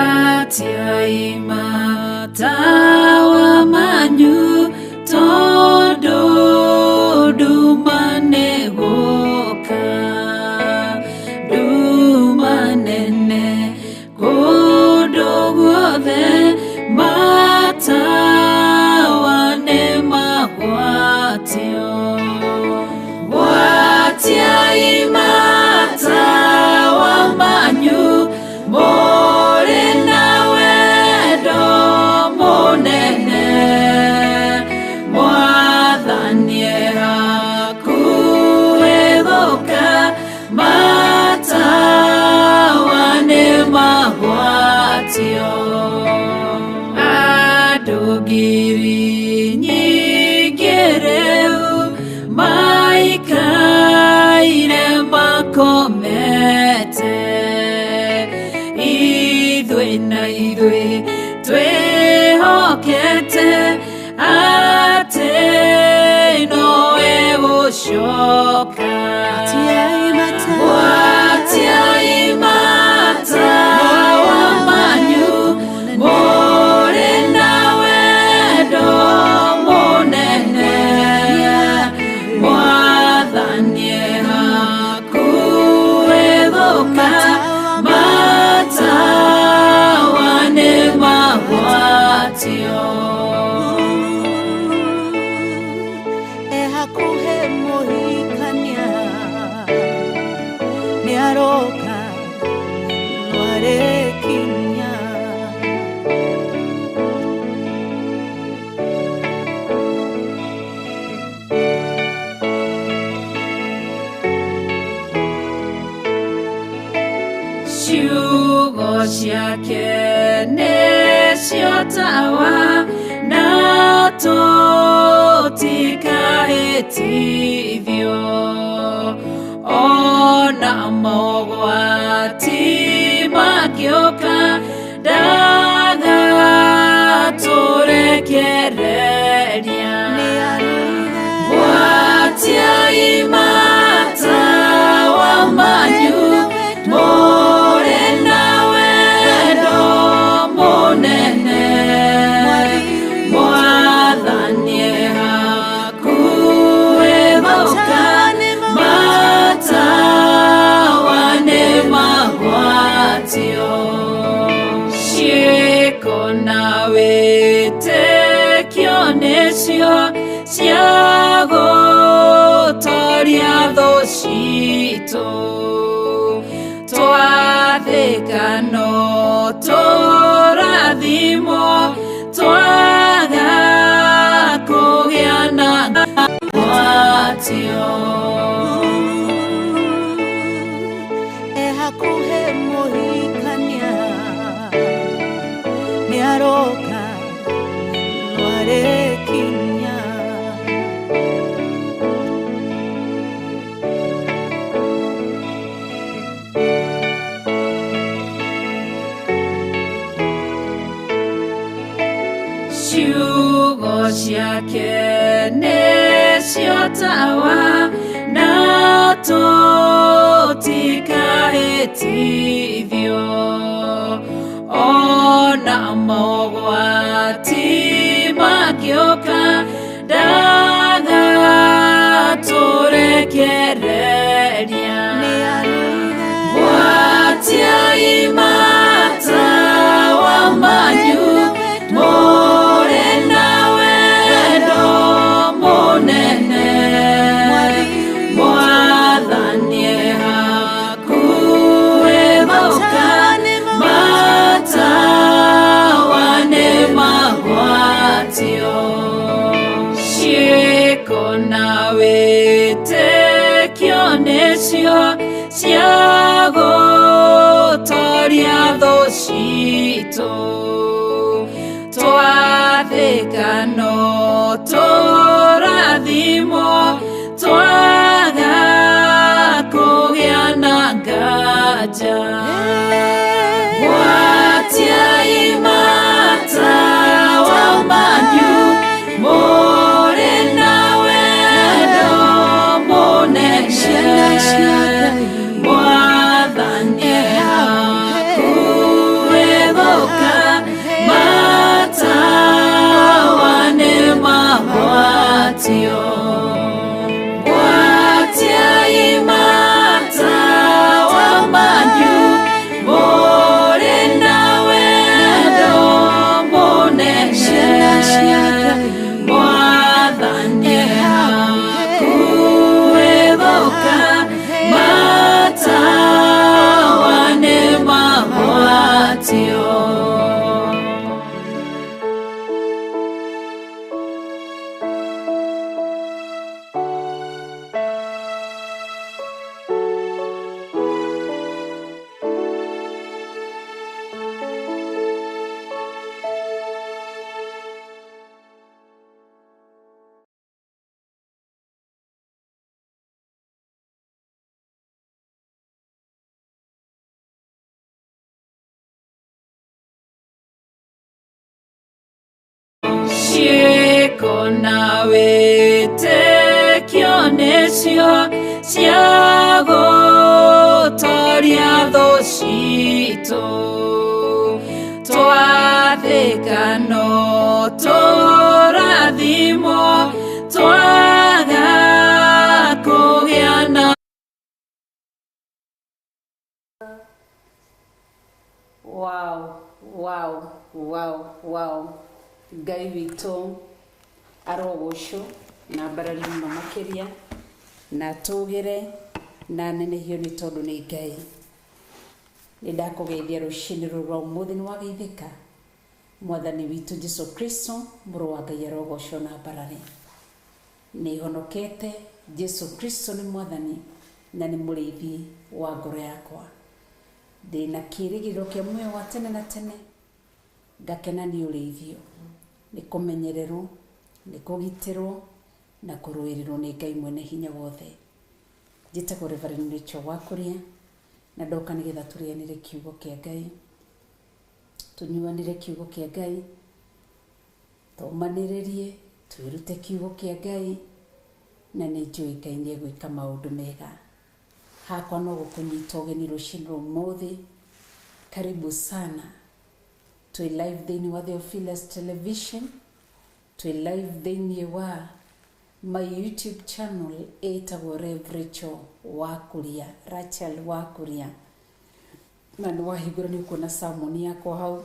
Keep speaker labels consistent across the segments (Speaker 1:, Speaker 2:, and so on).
Speaker 1: Gwatiai matawa manyu tondũ nduma nĩgũka, nduma nene kũndũ guothe, matawa nĩmagwatio. Gwatiai matawa manyu mũrĩ na wendo mũnene, Mwathani e hakuhĩ gũka, matawa nĩmagwatio. Andũ ngiri nyingĩ rĩu maikaire makomete, ithuĩ na ithuĩ twĩhokete atĩ nowe gũcoka. Gwatiai matawa manyu mũrĩ na wendo mũnene, Mwathani e hakuhĩ gũka, matawa nĩmagwatio.
Speaker 2: E hakuhĩ mũhikania nĩaroka nĩarĩkinya.
Speaker 1: Ciugo ciake nĩcio tawa na tũtikahĩtithio, ona mogwati mangĩũka ndagatũrekereria. Gwatiai matawa manyu mũrĩ na wendo mũnene, Mwathani e hakuhĩ gũka, matawa nĩmagwatio. Ciĩko na wĩtĩkio nĩcio cia gũtoria thũ citũ, twathĩka no tũrathimwo, twaga kũgĩa na ngwatio.
Speaker 2: E hakuhĩ mũhikania nĩaroka nĩarĩkinya.
Speaker 1: Ciugo ciake nĩcio tawa na tũtikahĩtithio, ona mogwati mangĩũka ndagatũrekereria. Gwatiai matawa manyu mũrĩ na wendo mũnene, Mwathani e hakuhĩ gũka, matawa nĩmagwatio. Ciĩko na wĩtĩkio nĩcio cia gũtoria thũ citũ, Twathĩka no tũrathimwo, twaga kũgĩa na nganja. Gwatiai matawa manyu mũrĩ na wendo mũnene.
Speaker 2: Ciana cia Ngai.
Speaker 1: Mwathani hakuhĩ gũka, matawa nĩ magwatio. Gwatiai matawa manyu mũrĩ na wendo mũnene.
Speaker 2: Ciana cia Ngai.
Speaker 1: Mwathani hakuhĩ gũka, matawa nĩ magwatio. Ciĩko na wĩtĩkio nĩcio cia gũtoria thũ citũ. Twathĩka no tũrathimwo, twaga kũgĩa na
Speaker 3: Wow, wow, wow, wow. Ngai witũ arogocwo na mbarari mũno makĩria, na atũgĩre na anenehio nĩ tondũ nĩ Ngai. Nĩ ndakũgeithia rũcinĩ rũrũ rwa ũmũthĩ, nĩ wageithĩka. Mwathani witũ Jesu Kristo mũrũ wa Ngai arogocwo na mbarari. Nĩ honokete, Jesu Kristo nĩ mwathani na nĩ mũrĩithi wa ngoro yakwa. Ndĩna kĩĩrĩgĩrĩro kĩa muoyo wa tene na tene, ngakena nĩ ũrĩithio, nĩ kũmenyererwo, nĩ kũgitĩrwo na kũrũĩrĩrwo nĩ Ngai mwene hinya wothe. Njĩtagwo Reverend Rachel Wakuria, na ndoka nĩgetha tũrĩanĩre kiugo kĩa Ngai, tũnyuanĩre kiugo kĩa Ngai, tũmanĩrĩrie, twĩrute kiugo kĩa Ngai, na nĩ njũĩ Ngai nĩ egwĩka maũndũ mega. Hakwa no gũkũnyita ũgeni rũcinĩ rwa ũmũthĩ. Karibu sana. Twĩ live thĩinĩ wa Theophilus Television, twĩ live thĩinĩ wa my YouTube channel ĩtagwo Rev Rachel Wakuria, Rachel Wakuria. Na nĩ wahingũra nĩ ũkuona sermon yakwa hau,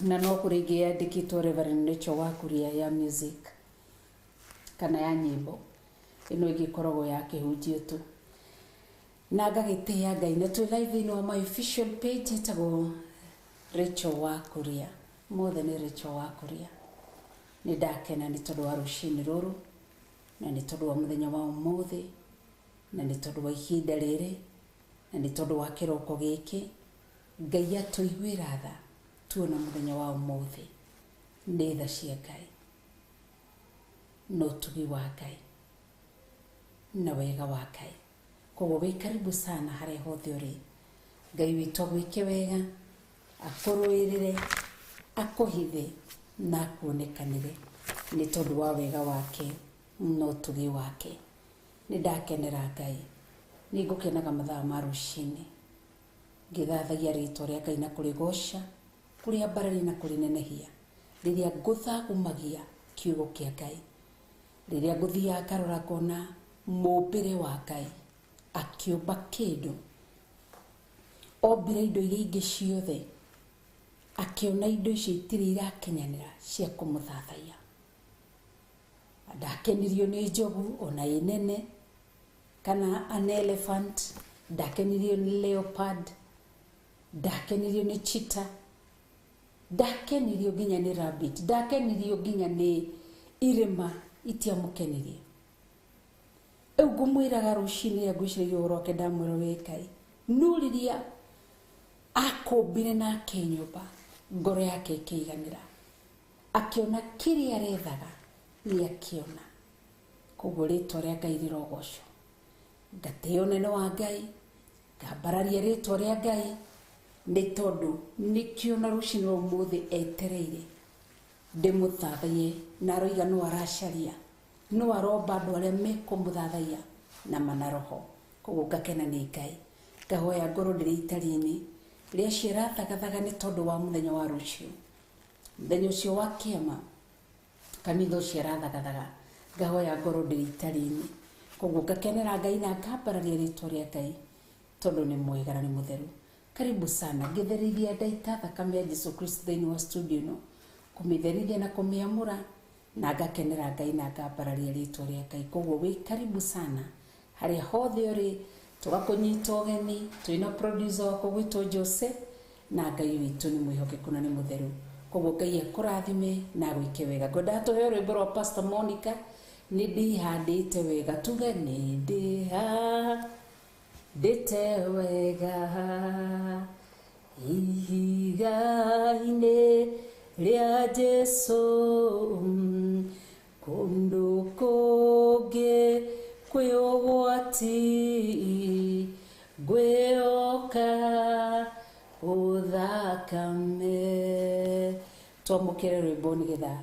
Speaker 3: na no kũrĩ ĩngĩ yandĩkĩtwo Reverend Rachel Wakuria ya music kana ya nyĩmbo. Ĩno ĩngĩ ĩkoragwo ya kĩhunjio tu. Na ngagĩtĩĩa Ngai, na twĩ live thĩinĩ wa my official page ĩtagwo Rachel Wakuria. Mothe nĩ Rachel Wakuria. Nĩ ndakena nĩ tondũ wa rũcinĩ rũrũ, na nĩ tondũ wa mũthenya wa ũmũthĩ, na nĩ tondũ wa ihinda rĩrĩ, na nĩ tondũ wa kĩroko gĩkĩ. Ngai atũiguĩra tha tuona mũthenya wa ũmũthĩ. Nĩ tha cia Ngai na ũtugi wa Ngai na wega wa Ngai. Koguo wĩ karibu sana harĩa hothe ũrĩ. Ngai witũ agwĩke wega, akũrũĩrĩre, akũhithe na akuonekanĩre nĩ tondũ wa wega wake na ũtugi wake. Nĩ ndakenera Ngai. Nĩ ngũkenaga mathaa ma rũcinĩ ngĩthathagia rĩtwa rĩa Ngai na kũrĩgoca, kũrĩambararia na kũrĩnenehia, rĩrĩa ngũthagumagia kiugo kĩa Ngai, rĩrĩa ngũthiaga ngarora ngona mũmbĩre wa Ngai akĩũmba kĩndũ, ombire indo iria ingĩ ciothe, akĩona indo icio itirĩ irakinyanĩra cia kũmũthathaiya. Ndakenirio nĩ njogu ona ĩ nene kana an elephant, ndakenirio nĩ leopard, ndakenirio nĩ cheetah, ndakenirio nginya nĩ rabbit, ndakenirio nginya nĩ irĩma, itiamũkenirie. Rĩu ngũmwĩraga rũcinĩ rĩrĩa ngwĩciragia ũhoro wake, ndamwĩra wĩ Ngai, no rĩrĩa akũmbire na akĩnyũmba, ngoro yake ĩkĩiganĩra. Akĩona kĩrĩa arethaga nĩ akĩona. Koguo rĩtwa rĩa Ngai rĩrogocwo. Ngatĩĩa ũnene wa Ngai, ngambararia rĩtwa rĩa Ngai nĩ tondũ nĩkĩo na rũcinĩ rwa ũmũthĩ etereire ndĩmũthathaiye, na aroiga no aracaria, no aromba andũ arĩa mekũmũthathaiya na mana roho. Koguo ngakena nĩ Ngai, ngahoya ngorwo ndĩrĩ itari-inĩ rĩa ciara thagathaga nĩ tondũ wa mũthenya wa rũciũ, mũthenya ũcio wa kĩama, kanitha ũcio arathagathaga, ngahoya ngorwo ndĩrĩ itari-inĩ. Koguo ngakenera Ngai na ngambararia rĩtwa rĩa Ngai tondũ nĩ mwega na nĩ mũtheru. Karibu sana. Ngĩtherithia ndaita thakame ya Jesu Kristo thĩinĩ wa studio ĩno, kũmĩtherithia na kũmĩamũra, na ngakenera Ngai na ngambararia rĩtwa rĩa Ngai. Koguo wĩ karibu sana harĩa hothe ũrĩ, tũgakũnyita ũgeni. Twĩna producer wakwa gwĩtwo Jose, na Ngai witũ nĩ mwĩhokeku na nĩ mũtheru. Koguo Ngai akũrathime na agwĩke wega. Ngwendaga tũheo rwĩmbo rwa Pastor Monica, nĩ ndĩhandĩte wega. Tuge nĩ ndĩhandĩte wega ihiga-inĩ rĩa Jesu, kũndũ kũngĩ kwĩ ũgwati, ngwĩhoka ũthakame. Twamũkĩre rwĩmbo nĩgetha